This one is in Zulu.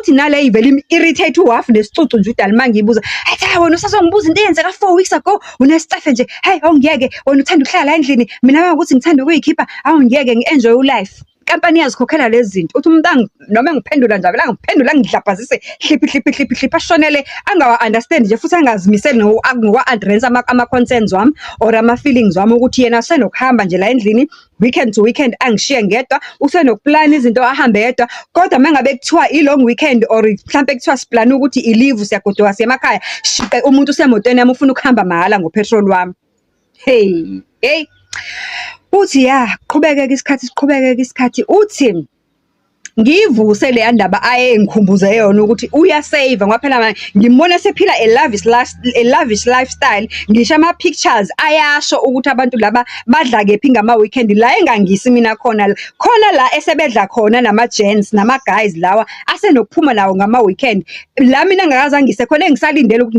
Uthi nale ivele im-irritate uhafu nesicucu nje udali uma ngiyibuza. Athi, "Hayi, wena usazongibuza into eyenzeka 4 weeks ago, unescefe nje. Hayi, awungiyeke, wena uthanda ukuhlala la endlini, mina uma kuwukuthi ngithanda ukuyikhipha, awungiyeke ngi-enjoy u-life." Inkampani iyazikhokhela lezi zinto. Uthi umuntu noma engiphendula nje, avele angiphendule, angidlabhazise, hliphi hliphi hliphi hliphi, ashonele, angawa-understand nje futhi angazimiseli ngoku-address ama-concerns wami or ama-feelings wami, ukuthi yena usenokuhamba nje la endlini weekend to weekend, angishiye ngedwa, usenokuplana izinto ahambe yedwa. Kodwa uma ngabe kuthiwa i-long weekend or mhlampe kuthiwa siplane ukuthi i-leave, siyagoduka siya emakhaya, shiqe umuntu usemotweni yami, ufuna ukuhamba mahhala ngo-petrol wami. Hey, hey. Uthi ya, qhubeke-ke isikhathi, siqhubeke-ke isikhathi. Uthi ngiyivuse leya ndaba ayengikhumbuze yona ukuthi uya-save, ngoba phela manje ngimbona esephila a lavish lifestyle. Ngisho ama-pictures ayasho ukuthi abantu laba badla kephi ngama-weekend, la engangisi mina khona, khona la esebedla khona nama-gents, nama-guys lawa asenokuphuma nawo ngama-weekend, la mina engakaze angise khona, engisalindele ukuthi